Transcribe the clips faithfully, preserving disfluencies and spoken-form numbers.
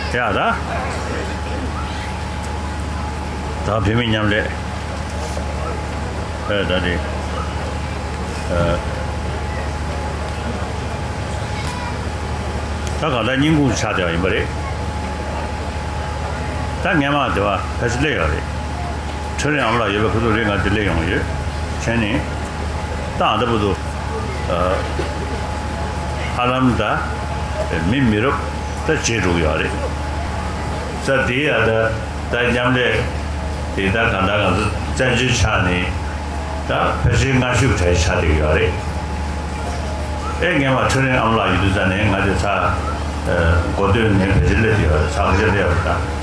ཡ་ད། ད་བོད་མི་མཉམ་ལས། ཨེ་ད་དེ། ཨ། ད་གང་ལྟར་སྙིང་ཁུང་ཆགས་བསྡད་པ་ཡིན་པ་རེད། ད་སྔས་མ་དེ་བ་ཕལ་ཆེར་སླེབས་ཡོད་རེད། ཁྲི་རིང་ཨ་མ་ལགས་ཡོད་པའི་ཁུ་ཐུག་རེད། ང་འདི་སླེབས་ཡོང་ཡོད། བྱས་ནས་ད་ཨ་འདྲ་པོ་འདུག་ཧ་ལམ་ད་མི་མི་རབས་ད་བརྗེ་འགྲོ་གི་ཡོད་རེད། ས་དེ་ཡ་ད་ད་མཉམ་ལས་དེ་ད་གང་ལྟར་ང་ཚོ་བཙན་བྱོལ་ཆགས་ནས་ད་ཕལ་ཆེར་སྔ་ཤོས་གྲས་ཆགས་བསྡད་ཀྱི་ཡོད་རེད། ཨེ་སྔས་མ་ཁྲི་རིང་ཨ་མ་ལགས་ཡོད་དུས་ཙ་ནས་ང་དེ་ཚ་མགོ་སྟོད་ནས་ཕལ་ཆེར་སླེབས་བསྡད་ཡོད་རེད། ཚ་ཁ་ཤས་སླེབས་ཡོད་རེད། ད་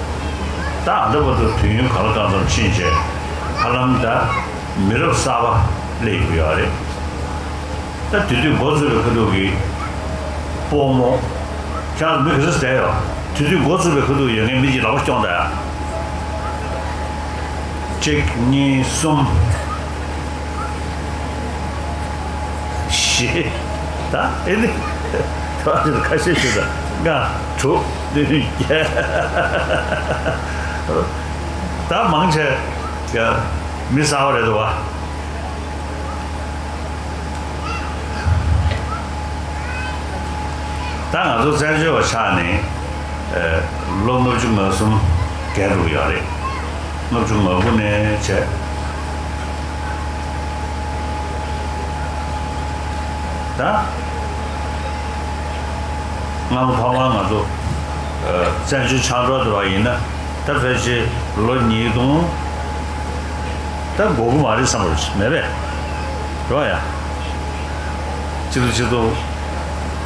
ད་ཨ་འདྲ་པོ་འདུག་དུས་ཡུན་ག་ལ་གང་འཚམ་ཕྱིན་རྗེས་ཧ་ལམ་ད། མི་རབས་གསར་པ་སླེབས་ཡོད་ཡོད་རེད། ད་དེ་དུས་འགོ་བཙུགས་པའི་ཁ་ཐུག་གི་སྤོ་རྨོ། ཁྱེད་རང་མི་ག་ཚོད་བསྡད་ཡོད། དེ་དུས་འགོ་བཙུགས་པའི་ཁ་ཐུག་ཡོད་མཁན་མི་གཅིག་ལག་པ་སྐྱོང་དང་ཡ། གཅིག་གཉིས། གསུམ། བཞི། ད་ཨེ་ནི། ད་ཁ་ཤས་ཤིག་ད་ལྔ། དྲུག་བདུན། བརྒྱད། ད་མང་ཆེ་ཡ་མི་གསར་པ་རེད་འདུག་བ། ད་ང་ཚོ་བཙན་བྱོལ་བ་ཆགས་ནས་ཨ་ལོ་ལྔ་བཅུ་ང་གསུམ་བརྒལ་འགྲོ་གི་ཡོད་རེད། ལྔ་བཅུ་ང་དགུ་ནས་བྱས། ད་སྔ་མོ་ཕ་མ་ང་ཚོ་ཨ་བཙན་བྱོལ་ཆགས་འགྲོ་བསྡད་པ་ཡིན་ན། ད་ཕལ་ཆེར་ལོ་ཉིས་སྟོང་ད་འགོར་གི་མ་རེད་བསམ་པ་མེད་པས། རེད་ཡ། སྤྱི་ལོ་ཆིག་སྟོང་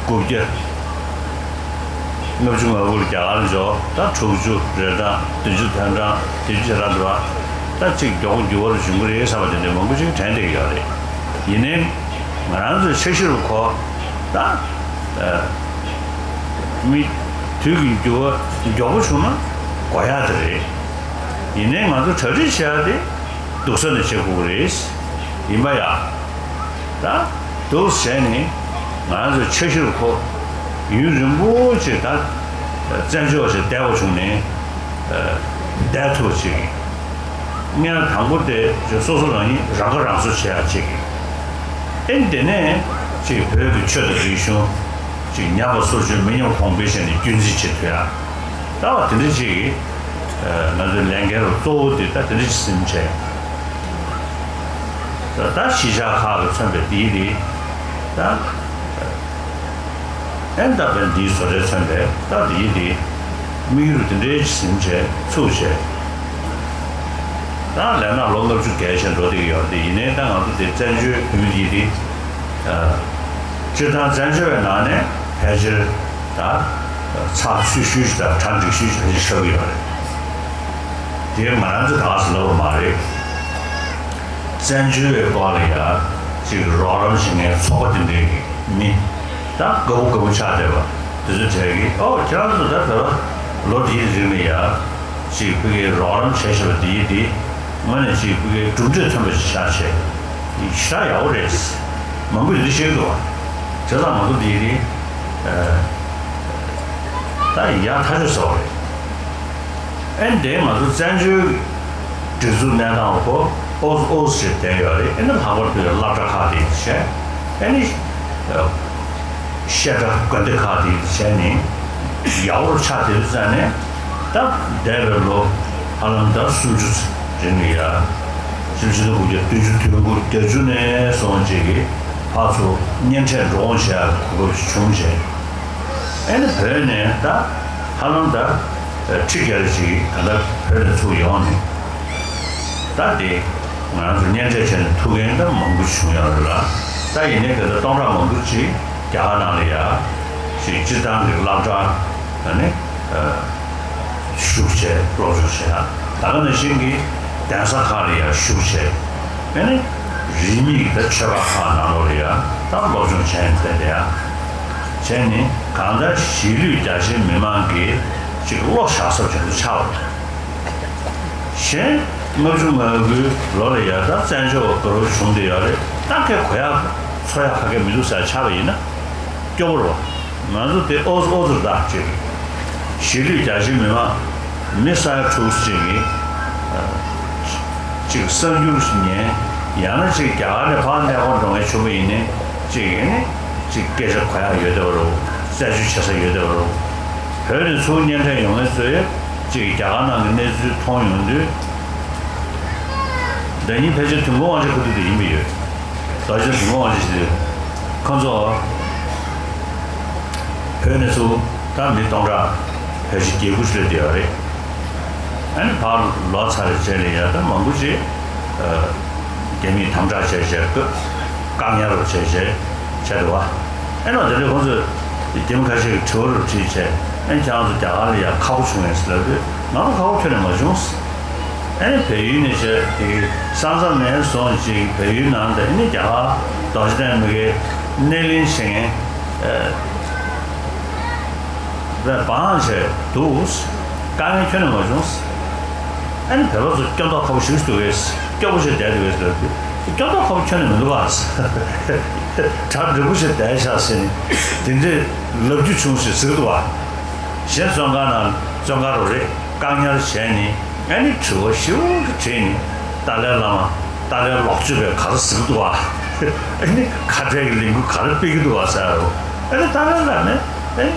དགུ་བརྒྱ། ལྔ་བཅུ་ང་དགུ་ལ་རྒྱ་གར་འབྱོར། ད་དྲུག་ཅུ་རེ་གྲངས། བདུན་ཅུ་དོན་གྲངས། བདུན་ཅུ་རེ་གྲངས་འདུག་བ། ད་གཅིག་མགྱོགས་པོ་འགྱུར་བ་རུ་འབྱུང་གི་རེད་བསམ་པ་དེ་འདྲའི་མང་པོ་ཞིག་དྲན་བསྡད་ཀྱི་ཡོད་རེད། ཡིན་ནའི་ང་རང་ཚོའི་འཆར་གཞིར་གོ་ད། མི་དུས་ཀྱི་འགྱུར་བ་མགྱོགས་པོ་བྱུང་ན་དགོས་ཡག་དེ་རེད། ཡིན་ནའི་ང་ཚོ་གྲ་སྒྲིག་བྱེད་ཡག་དེ་སྡུག་ས་ནས་བྱེད་དགོས་ཀྱི་རེད། ཡིན་པ་ཡ། ད་འདུག་བྱས་ནས་ང་ཚོའི་འཆར་གཞིར་གོ་ཡུན་རིང་པོ་ཅིག་ད་བཙན་བྱོལ་བ་ཞིག་བསྡད་པ་བྱུང་ནས་བསྡད་ཐུབ་པ་ཅིག་སྔོན་དང་པོ་དེ་སོ་སོ་རང་ཉིད་རང་ཁ་རང་གསོ་བྱེད་ཡག་ཅིག་ཨེ་འདི་ནས་ཅིག་བོད་ཀྱི་ཆོས་དང་རིག་གཞུང་ཅིག་ཉམས་པ་སོར་ཆུད་མི་ཉམས་གོང་འཕེལ་བྱས་ནས་རྒྱུན་འཛིན་བྱེད་ཐུབ་ཡ། ད་བ་དེ་འདྲ་ཅིག་ང་ཚོའི་ལས་འགན་རུ་གཙོ་བོ་དེ་ད་དེ་འདྲ་ཅིག་ཟིན་བྱས། ད་ད་གཞིས་ཆགས་ཁག་ལ་མཚོན་པའི་དེའི་རིགས་ད། ཨེ་ད་བན་འདིའི་བཟོ་གྲྭས་མཚོན་པའི་ད་འདིའི་དེ་དམིགས་ཡུལ་དེ་འདྲའི་ཟིན་བྱས་ཚུགས་བྱས། ད་ལས་ན་ལོ་ལྔ་བཅུ་བརྒལ་བྱས་འགྲོ་བསྡད་ཀྱི་ཡོད་རེད། ཡིན་ནའི་ད་ང་ཚོ་དེ་བཙན་བྱོལ་བོད་མི་དེ་དེ་སྤྱིར་བཏང་བཙན་བྱོལ་བའི་ནང་ནས་ཕལ་ཆེར་ད་ཚགས་ཚུད་ཤོས་ཤིག་དང་གྲ་འགྲིག་ཤོས་ཤིག་ཕལ་ཆེར་ཆགས་ཀྱི་ཡོད་རེད། དེ་ང་རང་ཚོས་ད་ག་སེ་ལབ་པ་མ་རེད། བཙན་བྱོལ་བའི་སྐོར་ལ་ཡ་ཅིག་རོགས་རམ་བྱེད་མཁན་ཚོགས་པ་དེ་འདྲའི་གི་མི་ད་དགའ་པོ་དགའ་པོ་ཆགས་བསྡད་པ་དེ་ཚོ་གྲས་ཀྱིས་ཨོ་ཁྱེད་རང་ཚོ་ད་ད་ལོ་དེའི་རིང་ལ་ཡ་ཅིག་ཕ་གིའི་རོགས་རམ་བྱས་བཞག་པ་དེའི་དེ་དངོས་གནས་ཅིག་ཕ་གིའི་གྲུབ་འབྲས་ཐོན་པ་ཞིག་ཆགས་བྱས་ཞེ་དྲག་ཡག་པོ་རེད། མང་པོས་འདི་བཤད་ཀྱི་འདུག་བ། བྱས་ཙང་ང་ཚོ་འདིའི་དེ་ད་ཡག་ཐག་ཆོད་ཟེར་བ་རེད། ཨེ་འདྲའི་ང་ཚོ་བཙན་བྱོལ་སྒྲིག་འཛུགས་གནས་སྟངས་འོག་ཨོ་ཨོ་ཞེས་བསྡད་ཡོད་རེད། ཨེ་ནི་ལྷག་པར་དུ་སློབ་གྲྭ་ཁག་དེ་བྱས་ཨེ་ནི་བཤད་གྲྭ་དགོན་སྡེ་ཁག་དེ་བྱས་ནས་ཡག་པོ་ཆགས་བསྡད་དུས་ཙང་ནས་ད་འདས་པའི་ལོ་ཧ་ལམ་ད་སུམ་ཅུ་རིང་ལ་ཡ་བཞི་བཅུ་དགུ་བརྒྱ་བདུན་ཅུ་དོན་དགུ་བརྒྱད་ཅུ་ནས་བཟུང་ཅིག་གི་ཕར་ཚུར་གཉེན་འཕྲད་འགྲོ་འོང་བྱེད་ཡག་གོ་སྐབས་ཤིག་བྱུང་བྱས། ཨེ་ནི་བོད་ནས་ད་ཧ་ལམ་ད་ཁྲི་བརྒྱད་ཅིག་ད་ལྟ་བོད་ནས་ཚུར་ཡོང་ནས་ད་དེ་ང་རང་ཚོ་གཉེན་འཕྲད་བྱས་ནས་ཐུག་མཁན་ད་མང་པོ་བྱུང་ཡོད་རེད་ལ། ད་ཡིན་ནའི་དེ་ལྟར་སྟོང་ཕྲག་མང་པོ་ཅིག་རྒྱ་གར་ནང་ལ་ཡ་ཞིག་སྤྱིར་བཏང་གི་སློབ་གྲྭ་ད་ནི་ཞུགས་བྱས་སློབ་སྦྱོང་བྱས། ད་ག་ནང་བཞིན་གྱི་གདན་ས་ཁག་ལ་ཡ་ཞུགས་བྱས། ཨེ་ནི་རིས་མེད་ཀྱི་ད་ཆོས་པ་ཁག་ནང་ལོགས་ལ་ཡ་ད་སློབ་སྦྱོང་བྱས་ནས་བསྡད་བསྡད་ཡ། བྱས་ནས་གང་ལྟར་གཞིས་ལུས་རྒྱ་ཆེའི་མི་མང་གི་ཅིག་བློ་བཞག་ས་ཅིག་ཏུ་ཆགས་པ་རེད། གཞན་ལྔ་བཅུ་ང་དགུའི་ལོ་ལ་ཡ་ད་བཙན་བྱོལ་བ་དགའ་རབ་བྱུང་བསྡད་ཡོད་རེད། ད་ཁེ་གོ་ཡག་འཚོ་ཡག་ག་གེ་མི་འདུག་ཟེར་ཆགས་པ་ཡིན་ན་སྐྱོ་པོ་རེད་བ། ང་ཚོ་དེ་ཨོ་ཙི་ཨོ་ཙི་རེད་ད་ཅིག་གཞིས་ལུས་རྒྱ་ཆེ་མི་མང་མི་ས་ཡ་དྲུག་ཅིག་གིས་ཅིག་གསར་འགྱུར་ཉན། ཡང་ན་ཅིག་རྒྱ་གར་ནས་ཕར་གནས་སྐོར་འགྲོ་མཁན་ཆུང་མ་ཡིན་ནའི་ཅིག་ཡིན་ནའི་ཅིག་སྐད་ཆ་གོ་ཡག་ཡོད་བསྡད་པ་རེད། རྩད་གཅོད་བྱེད་ས་ཡོད་བསྡད་པ་རེད། བོད་ནས་ཚུར་གཉེན་འཕྲད་ཡོང་མཁན་ཚོས་ཅིག་རྒྱ་གར་ནང་གི་གནས་ཚུལ་མཐོང་ཡོང་དུས། ཟླ་ཉིན་ཕལ་ཆེར་དུས་འཁོར་དབང་ཆེན་ཁུ་བསྡུ་དེ་ཡིན་པ་ཡོད། རྡོ་རྗེ་དུས་འཁོར་དབང་ཆེན་ཞིག་རེད། ཁོ་ཚོ་བོད་ནས་ཚུར་ད་མི་སྟོང་ཕྲག་ཕལ་ཆེར་བརྒྱད་དགུ་ཞིག་སླེབས་བསྡད་ཡོད་རེད། ཨ་ནི་ཕར་ལོག་ཚར་རྗེས་ལ་ཡ་ད་མང་པོ་ཅིག་རྒྱ་མིས་དམ་དྲག་བྱས་བྱས་བཀག་བཀག་ཉར་རུ་བྱས་བྱས་བྱས་འདུག་བ། ཨེ་ནོ་དེ་འདྲ་ཁོང་ཚོས་རྒྱ་མི་ཁ་ཤས་ཀྱིས་དྲི་བ་རུ་དྲིས་བྱས། ཨེ་ཁྱེད་རང་ཚོ་རྒྱ་གར་ལ་ཡ་ཁག་པོ་བྱུང་ངས་ཟེར་ལབ་དུས། ང་ཚོ་ཁག་པོ་ཁྱོན་ནས་མ་བྱུང་། ཨེ་ནི་བལ་ཡུལ་ནས་བྱས་དེ་ས་མཚམས་ནས་བཟུང་ཅིག་བལ་ཡུལ་ནང་དུ་ཨེ་ནི་རྒྱ་གར་རྡོ་རྗེ་གདན་མི་སྒེར་སྣེ་ལེན་བྱེད་མཁན་ཨེ་བས་སྤང་བྱས་འདུག། དཀའ་ངལ་ཁྱོན་ནས་མ་བྱུང་། ཨ་ནི་བོད་པ་ཚོ་སྐྱོ་མདོག་ཁ་པོ་ཞེ་པོ་ཞིག་འདུག་གས། སྐྱོ་པོ་ཞིག་བསྡད་འདུག་གས་ཟེར་དུས། སྐྱོ་མདོག་ཁ་པོ་ཁྱོན་ནས་མི་འདུག་ག། གྲ་འགྲིག་པོ་ཞིག་བསྡད་ཤག་ཟེར་ནས་དེ་འདྲའི་ལབ་རྒྱུ་བྱུང་ཞེས་ཟེར་གི་འདུག་ག། གཞན་བཙོན་ཁང་ནང་བཙོན་ཁང་རུ་རེད། བཀག་ཉར་བྱས་ནས་ཨ་ནི་དྲི་བ་ཞེ་པོ་ཞིག་དྲིས་ནས། ཏཱ་ལའི་བླ་མ་ཏཱ་ལའི་ལོག་སྤྱོད་པས་ག་རེ་ཟེར་གི་འདུག་ག། ཨ་ནི་ཁ་བྲལ་གྱི་ལས་འགུལ་ག་རེ་སྤེལ་གི་འདུག་ག་ཟེར་རོ། ཨ་ནི་ཏཱ་ལའི་བླ་མས་ཨ་ནི་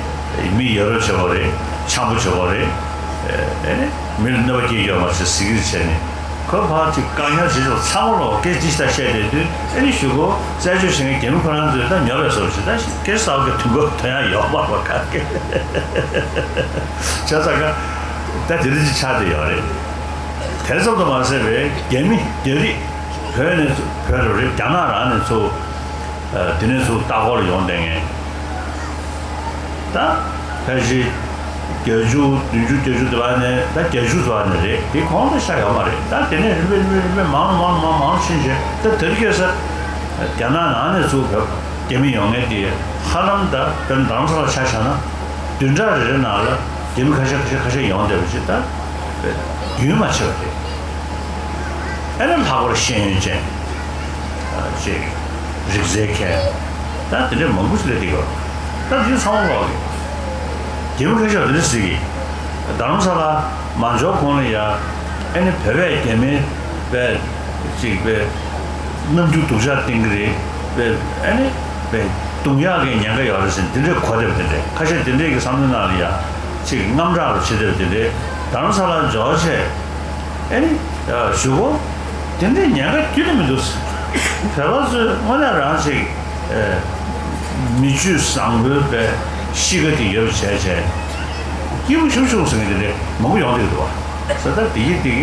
མི་ཡ་རབས་ཆེ་བ་རེད། འཆམ་པོ་ཆེ་བ་རེད། ཨེ་ནི་མི་ལ་གནོད་པ་སྐྱེལ་རྒྱུ་མ་ཟེར་ཟེར་གི་བྱས་ནས། ཁོ་ཕར་ཅིག་བཀག་ཉར་བྱེད་ཆོག་ཚང་མ་ལོག་སྐད་ཅིག་ད་བཤད་བསྡད་དུས། ཨེ་ནི་གཞུག་གུ་རྩད་གཅོད་བྱེད་མཁན་རྒྱ་མི་ཁོ་རང་ཚོས་ད་ཉོབ་པའི་བཟོ་ཞིག་ད་སྐད་ཆ་ཟ་བ་གི་དུས་འགོ་ཐོན་ཡག་ཡོད་མ་རེད་པ། ག་གེ་བྱས་ཙང་ཀ་ད་དེ་འདྲ་ཅིག་ཆགས་བསྡད་ཡོད་རེད། དེ་ཙམ་དུ་མ་ཟད་པའི་རྒྱ་མི་རྒྱ་རིགས་བོད་ནས་བོད་རུ་རེད། རྒྱ་ནག་རང་ནས་ཚུར་དེ་ནས་ཚུར་ལྟ་སྐོར་ལ་ཡོང་བསྡད་མཁན། ད་ཕལ་ཆེར་བརྒྱད་ཅུ་བདུན་ཅུ་བརྒྱད་ཅུ་དེ་བ་ནས་ད་བརྒྱད་ཅུ་དེ་བ་ནས་རེད། དེ་གོང་དུ་ཤར་ཡོད་མ་རེད། ད་དེ་ནས་རིམ་པས་རིམ་པས་རིམ་པས་མང་རུ་མང་རུ་མང་རུ་མང་རུ་ཕྱིན་བྱས། ད་དེ་རིང་ཁ་སང་རྒྱ་ནག་ནང་ནས་ཚུར་བོད་རྒྱ་མི་ཡོང་མཁན་དེ་ཧ་ལམ་ད་དཔེར་ན་རྡ་རམ་ས་ལ་ཆ་བཞག་ན་བདུན་ཕྲག་རེ་རེ་ནང་ལ་རྒྱ་མི་ཁ་ཤས་ཁ་ཤས་ཁ་ཤས་ཡོང་བསྡད་པ་ཅིག་ད་རྒྱུན་མ་ཆད་པ་རེད། ཨ་ནི་ལྷག་པར་ཤེས་ཡོན་ཅན། ཅིག་རིག་རྩལ་མཁན། ད་དེ་འདྲའི་མང་པོ་ཞིག་སླེབས་བསྡད་ཡོད། ད་དེ་ཚང་མ་ལོག་གི། རྒྱ་མི་ཁ་ཤས་དེ་འདྲ་ཟེར་གི། རྡ་རམ་ས་ལ་མ་འབྱོར་གོང་ལ་ཡ། ཨ་ནི་བོད་པས་རྒྱ་མི་པས་ཅིག་པས་རྣམ་འགྱུར་སྡུག་ཅག་བསྟན་གི་རེད། པས་ཨ་ནི་པས་རྡུང་ཡག་གི་ཉེན་ཁ་ཡོད་རེད་ཟེར་དེ་འདྲའི་གོ་བསྡད་པ་དེ་འདྲས། ཁ་ཤས་དེ་འདྲས་ཀྱི་བསམ་བློའི་ནང་ལ་ཡ་ཅིག་དངངས་སྐྲག་རུ་བྱེད་བསྡད་པ་དེ་འདྲས། རྡ་རམ་ས་ལ་འབྱོར་བྱས། ཨེ་ནི། ཨ། གཞུག་གུ། དེ་འདྲའི་ཉེན་ཁ་ཁྱོན་ནས་མི་འདུག། བོད་པ་ཚོས་དངོས་གནས་རང་ཅིག། ཨེ། མི་ཆོས་བཟང་པོའི་པའི་གཤིས་ཀ་དེ་ཡོད་པ་བྱས་བྱས། སྐྱིད་པོ་ཞུགས་ཞུགས་ཟེར་མཁན་དེ་འདྲ་མང་པོ་ཡོང་གི་འདུག་བ། ས་ད་དེ་གི་དེ་གི།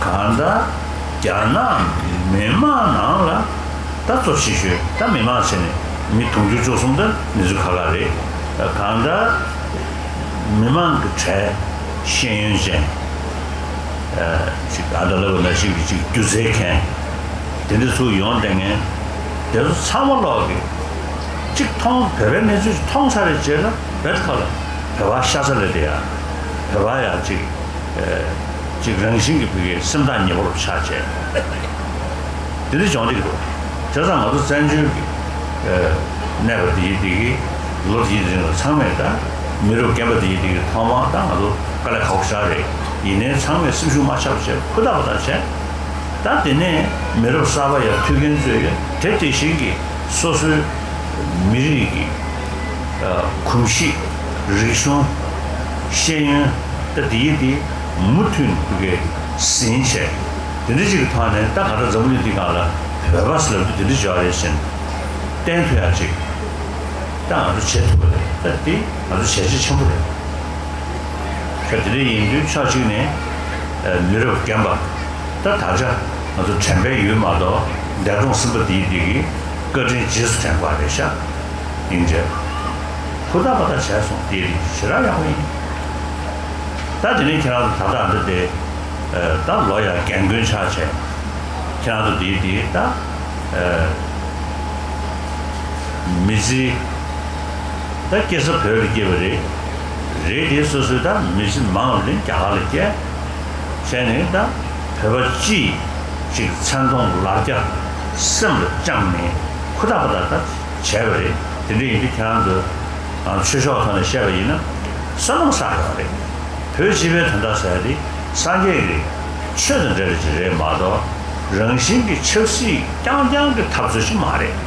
གང་ལྟར། རྒྱ་ནག་མི་མང་ནང་ལ། ད་གཙོ་ཆེ་ཤོས་ད་མི་མང་བྱས་ནས་མི་དུང་ཕྱུར་བཅུ་གསུམ་ད་མི་ཚོ་ཁ་ཁ་རེད། གང་ལྟར་མི་མང་གི་གྲས་ཤེས་ཡོན་ཅན། ཅིག་ཨ་ད་ལབ་པ་ནང་བཞིན་གྱི་ཅིག་སྒྱུ་རྩལ་མཁན་དེ་འདྲ་ཚུར་ཡོང་བསྡད་མཁན་དེ་ཚོ་ཚང་མ་ལོག་གི་ཅིག་མཐོང་བོད་པའི་གནས་ཚུལ་ཅིག་མཐོང་ཚར་བའི་རྗེས་ལ་བོད་ཁ་ལ་བོད་པ་ཤ་ཚ་ལས་དེ་ཡ་བོད་པ་ཡ་ཅིག་ཅིག་རང་བཞིན་གྱི་བོད་ཀྱི་སེམས་ཐག་ཉེ་པོ་རུ་ཆགས་བྱས། དེ་འདྲ་བྱུང་བསྡད་ཀྱི་འདུག། བྱས་ཙང་ང་ཚོ་བཙན་བྱོལ་གྱི་གནས་པ་འདི་ཡི་འདི་གི་ལོ་འདིའི་རིང་ལ་ཚང་མས་ད་མི་རབས་རྒན་པ་འདི་ཡི་འདི་གི་ཐོག་མར་ད་ང་ཚོ་དཀའ་ལས་ཁག་པོ་ཞེ་དྲག་རེད། ཡིན་ནའི་ཚང་མས་སེམས་ཤུགས་མ་ཆག་པ་བྱས་ཧུར་ཐག་པ་ཐག་བྱས། ད་དེ་ནས་མི་རབས་གསར་པ་ཡ་ཐུག་མཁན་ཚོས་ཡ་དེ་དེ་བཞིན་གྱི་སོ་སོའི་མི་རིགས་ཀྱི་གོམས་གཤིས། རིག་གཞུང་། ཤེས་ཡོན། ད་དེ་ཡི་དེ་མུ་མཐུད་ནས་ཕ་གིར་ཟིན་བྱས། དེ་འདྲ་ཅིག་གི་ཐོག་ནས་ད་ག་ད་འཛམ་བུ་གླིང་འདི་སྒང་ལ་བོད་པ་ཟེར་ལབ་དུས་དེ་འདྲ་ཅིག་ཡོད་རེད་ཟེར་ནས་བསྟན་ཐུབ་ཡག་ཅིག་ད་ང་ཚོ་བྱེད་ཐུབ་པ་རེད། ད་དེ་ང་ཚོ་བྱས་རྗེས་ཆེན་པོ་རེད། ད་དེ་འདྲ་ཡིན་དུས་ཕྱོགས་གཅིག་ནས་མི་རབས་རྒན་པ། ད་ད་ཆ་ང་ཚོ་དྲན་པའི་ཡུལ་མ་གཏོགས་འདས་གྲོངས་ཟིན་པ་འདིའི་འདི་གི་བཀའ་དྲིན་རྗེས་སུ་དྲན་དགོས་རེད་ཤག། ཡིན་ཚེ། ཧུར་ཐག་པ་ཐག་བྱས་སོང་། དེ་རིགས་ཞེ་དྲག་ཡག་པོ་ཡིན། ད་དེ་ནས་ཁྱེད་རང་ཚོ་ད་ལྟ་འདི་དེ། ད་ལོ་ཡང་རྒན་རྒོན་ཆགས་བྱས། ཁྱེད་རང་ཚོ་དེའི་དེ་ད། མི་ཚེ། ད་སྐྱེས་ས་བོད་ལ་སྐྱེས་པ་རེད། རེད་དེ་སོ་སོའི་ད་མི་ཚེ་མང་བ་ལེན་རྒྱ་གར་ལ་སྐྱེས། བྱས་ནས་ད་བོད་པ་སྤྱིའི་ཅིག་མཚན་མཐོང་ལ་རྒྱ་སེམས་ལ་བཅངས་ནས་ཧུར་ཐག་པ་ཐག་ད་བྱས་པ་རེད། དེ་འདྲ་ཡིན་དུས་ཁྱེད་རང་ཚོ་ཆོས་ཕྱོགས་ཐོག་ནས་བཤད་པ་ཡིན་ན། བསོད་ནམས་བསགས་ཡོད་རེད། བོད་སྤྱི་པའི་དོན་དག་ཟེར་ཡ་དེ་སངས་རྒྱས་ཀྱི་ཆོས་དང་འབྲེལ་བ་ཅིག་རེད་མ་གཏོགས། རང་བཞིན་གྱི་ཆབ་སྲིད་རྐྱང་རྐྱང་གི་འཐབ་རྩོད་ཅིག་མ་རེད།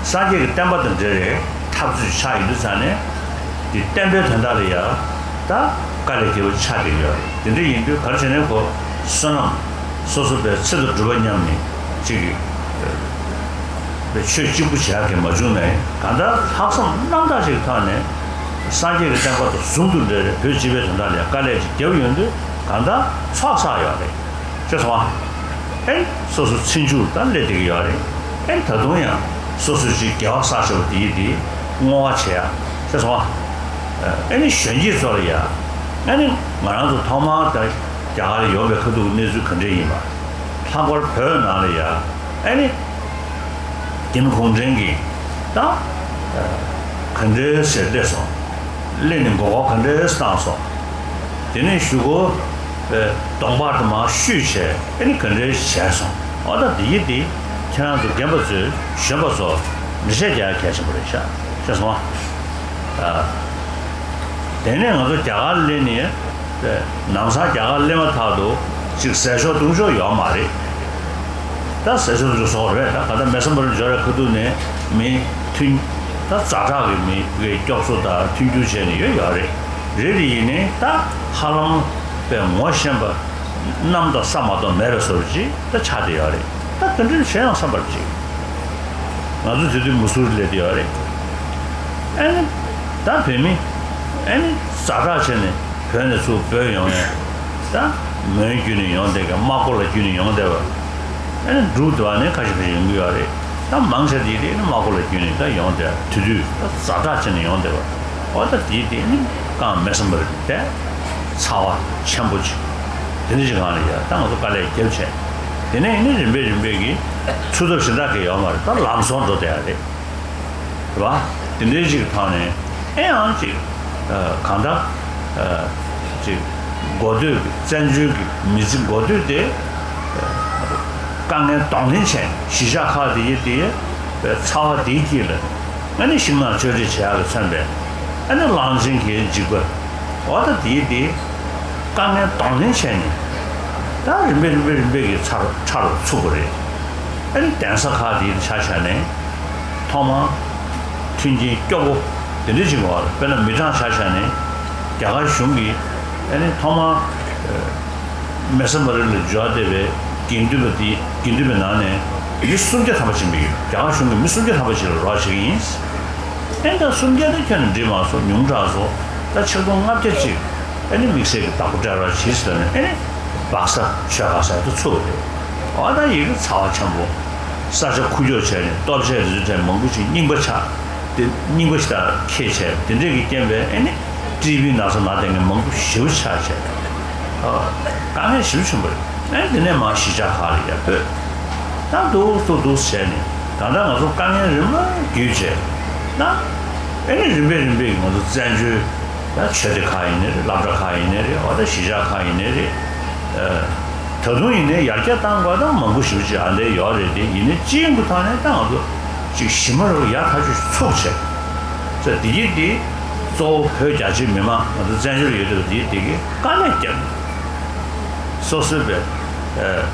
སངས་རྒྱས་ཀྱི་བསྟན་པ་དང་འབྲེལ་བའི་འཐབ་རྩོད་ཅིག་ཆགས་ཡོད་དུས་ཙང་ནས། དེ་བསྟན་པའི་དོན་དག་ལ་ཡ་ད་དཀའ་ལས་ཁག་པོ་ཆགས་བསྡད་ཡོད་རེད། དེ་འདྲ་ཡིན་དུས་ག་རེ་བྱས་ནས་ཁོ་བསོད་ནམས་སོ་སོ་པའི་ཚེ་དང་སྒྲུབ་པ་མཉམ་ནས་ཅིག་གི་ཆོས་གཅིག་པུ་བྱེད་ཡག་གི་མ་བྱུང་ནའི་གང་ལྟར་ལྷག་བསམ་རྣམ་དག་ཅིག་ཐོག་ནས་སངས་རྒྱས་ཀྱི་བསྟན་པ་དང་ཟུང་དུ་འབྲེལ་བའི་བོད་སྤྱི་པའི་དོན་དག་ལ་དཀའ་ལས་ཅིག་བརྒྱབ་ཡོང་དུས་གང་ལྟར་ཚོགས་བསགས་ཡོད་རེད། ཤེས་སོང་ཨ། ཨེ་སོ་སོ་ཚེ་མཇུག་ད་སླེབས་བསྡད་ཀྱི་ཡོད་རེད། ཨེ་ད་དུང་ཡང་སོ་སོ་ཅིག་དགེ་བ་བསགས་བཞག་པ་དེ་ཡིས་དེ་བསྔོ་བ་བྱེད་ཡ། ཤེས་སོང་ཨ། ཨེ་ནི་གཞོན་སྐྱེས་ཚོ་ལ་ཡ། ཨེ་ནི་ང་རང་ཚོ་ཐོག་མར་ད་རྒྱ་གར་ལ་ཡོང་བའི་ཁ་ཐུག་གནས་ཚུལ་ག་འདྲས་ཡིན་པ། ལྷག་པར་བོད་ནང་ལ་ཡ། ཨེ་ནི་ཀིམ་གུང་ཀྲེང་གིས་ད་ག་འདྲས་ཟེར་སླེབས་སོང་། སླེབས་ནས་མགོ་སྐོར་ག་འདྲས་བཏང་སོང་། དེ་ནས་གཞུག་གུ་གདོང་པར་དུ་མར་བཤུས་བྱས་ཨེ་ནི་ག་འདྲས་བྱས་སོང་། འོ་ད་འདི་ཡིས་དེ་ཁྱེད་རང་ཚོ་རྒན་པ་ཚོས་གཞོན་པ་ཚོ་འགྲེལ་བཤད་རྒྱག་ཡ་གལ་ཆེན་པོ་རེད་ཤག་ཤེས་སོང་ཨ། དེ་ནས་ང་ཚོ་རྒྱ་གར་སླེབས་ནས། ལམ་སང་རྒྱ་གར་སླེབས་མ་ཐག་ཏུ་ཅིག་ཟས་ཆོག་བཏུང་ཆོག་ཡོད་མ་རེད། ད་ཟས་ཆོག་བཏུང་ཆོག་བཟོ་རེད། ད་ག་ད་མེ་སམ་བར་འབྱོར་བའི་ཁ་ཐུག་ནས་མི་མཐུན། ད་ཛ་དྲག་གི་མི་གི་སྐྱོབ་གསོ་དང་མཐུན་འགྱུར་བྱས་ནས་ཡོད་ཡོད་རེད། རེད་དེ་ཡིན་ནའི་ད་ཧ་ལམ་པའི་ངོ་ཤེས་པ་གནམ་དང་ས་མ་གཏོགས་མེད་པའི་བཟོ་འདྲ་ཅིག་ད་ཆགས་བསྡད་ཡོད་རེད། ད་ག་འདྲ་བྱས་ཡང་བསམ་པར་ཅིག་ང་ཚོ་དེ་དུས་མུ་སུ་རི་སླེབས་བསྡད་ཡོད་རེད། ཨ་ནི་ད་བོད་མི་ཨ་ནི་ཛ་དྲག་བྱས་ནས་བོད་ནས་ཚུར་བྲོས་ཡོང་ཡས། ད་མོན་བརྒྱུད་ནས་ཡོང་བསྡད་མཁན། རྨ་སྐོར་ལ་བརྒྱུད་ནས་ཡོང་བསྡད་པ། ཨ་ནི་འབྲུག་དེ་བ་ནས་ཁ་ཤས་ཁ་ཤས་ཡོང་གི་ཡོད་རེད། ད་མང་ཆེ་དེ་དེ་ནི་རྨ་སྐོར་ལ་བརྒྱུད་ནས་ད་ཡོང་བསྡད་དེ་དུས་ད་ཛ་དྲག་བྱས་ནས་ཡོང་བསྡད་པ། འོ་ད་དེ་དེ་ནི་རྐང་མེད་བསམ་པ་རེད་དེ། ཚ་བ་ཆེན་པོ་ཅིག་དེ་འདྲ་ཞིག་གང་ལ་ཡ་ད་ང་ཚོ་དཀའ་ལས་བརྒྱབ་བྱས། དེ་ནས་ནི་རིམ་པས་རིམ་པས་ཀྱི་འཚོ་ཐབས་གཞན་དག་གི་ཡོད་མ་རེད། ད་ལམ་སང་འགྲོ་བསྡད་ཡ་རེད། རེད་བ། དེ་འདྲའི་ཅིག་ཐོག་ནས་ཨེ་ཡང་ཅིག་ཨ་གང་ལྟར་ཨ་ཅིག་འགོ་སྟོད་ཀྱི་བཙན་བྱོལ་གྱི་མི་ཚེ་འགོ་སྟོད་དེ་ཨ་དཀའ་ངལ་གདོང་ལེན་བྱས་གཞིས་ཆགས་ཁག་དེ་ཡི་དེ་ཚ་བ་དེའི་དཀྱིལ་ལ་ཨ་ནི་ཤིང་ནགས་གཅོད་འབྲེག་བྱེད་ཡག་གིས་མཚོན་པའི་ཨ་ནི་གླང་ཆེན་གྱི་འཇིགས་པ། འོ་ད་དེའི་དེ་དཀའ་ངལ་གདོང་ལེན་བྱས་ནས་ད་རིམ་པས་རིམ་པས་རིམ་པས་ཀྱི་ཚར་ཚར་ཚུགས་པ་རེད། ཨ་ནི་གདན་ས་ཁག་དེའི་ཆ་བཞག་ནས་ཐོག་མར་མཐུན་རྐྱེན་སྐྱོ་པོ་དེ་འདྲ་ཅིག་ཡོད་རེད། དཔེར་ན་མི་གྲངས་ཆ་བཞག་ནས་རྒྱ་གར་གཞུང་གིས་ཨ་ནི་ཐོག་མར་མེ་སམ་བར་ལ་འབྱོར་བསྡད་པའི་དགེ་འདུན་པ་དེ་དགེ་འདུན་པའི་ནང་ནས་མི་སུམ་བརྒྱ་ཐམ་པ་ཕྱིན་པ་ཡོད། རྒྱ་གར་གཞུང་གིས་མི་སུམ་བརྒྱ་ཐམ་པ་ཞིག་ལ་རོགས་བྱེད་ཀྱི་ཡིན། ཨེ་ད་སུམ་བརྒྱ་དེ་ཁྱོན་ནས་འགྲིག་མ་སོང་། ཉུང་དྲགས་སོང་། ད་ཆིག་སྟོང་ལྔ་བརྒྱ་ཅིག་ཨེ་ནི་དམིགས་བསལ་གྱི་བདག་པོ་སྤྲད་རོགས་བྱེད་ཟེར་ནས་ཨེ་ནི་སྦག་ས་ཆོལ་ཁ་ཟེར་དུ་ཚུགས་པ་རེད། འོ་ད་ཡི་གེ་ཚ་བ་ཆེན་པོ། ས་ཆ་ཁུག་ཀྱོག་བྱས་ནས་ལྟོ་ཆས་རིགས་ཚོ་མང་པོ་ཅིག་རྙིང་པ་ཆགས། དེ་རྙིང་པ་ཞིག་དང་འཁྱེར་བྱས་དེ་འདྲས་ཀྱི་རྐྱེན་པས་ཨེ་ནི་ཀྲི་བི་ན་ཚ་ན་བསྡད་མཁན་མང་པོ་ཞེ་པོ་ཆགས་བྱས། ཨ་དཀའ་ངལ་ཞེ་པོ་ཆེན་པོ་རེད། ཨེ་དེ་ནས་མར་གཞིས་ཆགས་ཁག་ལ་ཡར་བྲོས། ད་འདུག་སེ་འདུག་སེ་བྱས་ནས་ད་ལྟ་ང་ཚོ་དཀའ་ངལ་རིམ་པ་བརྒྱུད་བྱས། ད་ཨེ་ནི་རིམ་པས་རིམ་པས་ང་ཚོ་བཙན་བྱོལ་ད་ཆོས་སྡེ་ཁག་ཡིན་ནའི་རེད། སློབ་གྲྭ་ཁག་ཡིན་ནའི་རེད། འོ་ད་གཞིས་ཆགས་ཁག་ཡིན་ནའི་རེད། ཨ་ད་དུང་ཡིན་ནའི་ཡར་རྒྱས་བཏང་དགོས་ད་མང་པོ་ཞེ་པོ་ཅིག་ཨ་འདྲ་ཡོད་རེད་དེ། ཡིན་ནའི་སྤྱི་ཡོངས་ཀྱི་ཐོག་ནས་ད་ང་ཚོ་ཅིག་ཞི་མ་རུ་ཡར་ཐག་ཆོད་ཚུགས་བྱས། ད་འདི་གི་འདི་གཙོ་བོ་བོད་རྒྱ་ཆེའི་མི་མང་ང་ཚོ་བཙན་བྱོལ་ཡོད་དུས་འདི་འདི་གི་དཀའ་ལས་བརྒྱབ། སོ་སོའི་བས་ཨེ་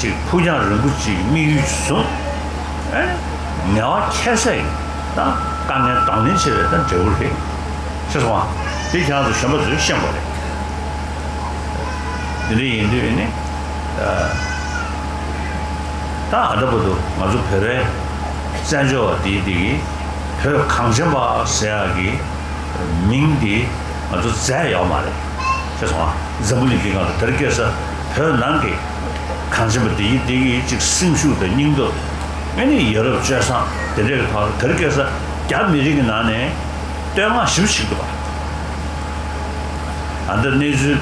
ཅིག་ཕུགས་རྒྱང་རིང་པོ་ཅིག་དམིགས་ཡུལ་བཟུང་། ཨེ་ངལ་བ་ཁྱད་བསད་ཡིན་ད་དཀའ་ངལ་གདོང་ལེན་བྱེད་པའི་ད་འབྲས་བུ་རེད། ཤེས་སོང་ཨ། དེ་ཁྱེད་རང་ཚོ་གཞོན་པ་ཚོས་ཤེས་དགོས་རེད། དེ་འདྲ་ཡིན་དུས་ནི་ཨ་ད་ཨ་ད་བར་དུ་ང་ཚོ་བོད་པའི་བཙན་བྱོལ་བ་དེའི་དེ་གི་བོད་གངས་ཅན་པ་ཟེར་ཡག་གི་མིང་འདི་ང་ཚོ་མཛད་ཡོད་མ་རེད། ཤེས་སོང་ཨ། འཛམ་བུ་གླིང་འདིའི་སྒང་དུ་དེར་སྐྱེས་ས་བོད་ནང་གི་གངས་ཅན་པ་འདི་ཡི་འདི་གི་ཅིག་སེམས་ཤུགས་དང་སྙིང་སྟོབས། ཨེ་ནི་ཡ་རབས་སྤྱོད་བཟང་དེ་འདྲའི་གི་ཐོག་ལ་དེར་སྐྱེས་ས་རྒྱ་མི་རིགས་ཀྱི་ནང་ནས་བསྟོད་བསྔགས་ཞེ་པོ་བྱེད་ཀྱི་འདུག་ག་ཨ་འདི་གནས་ཚུལ་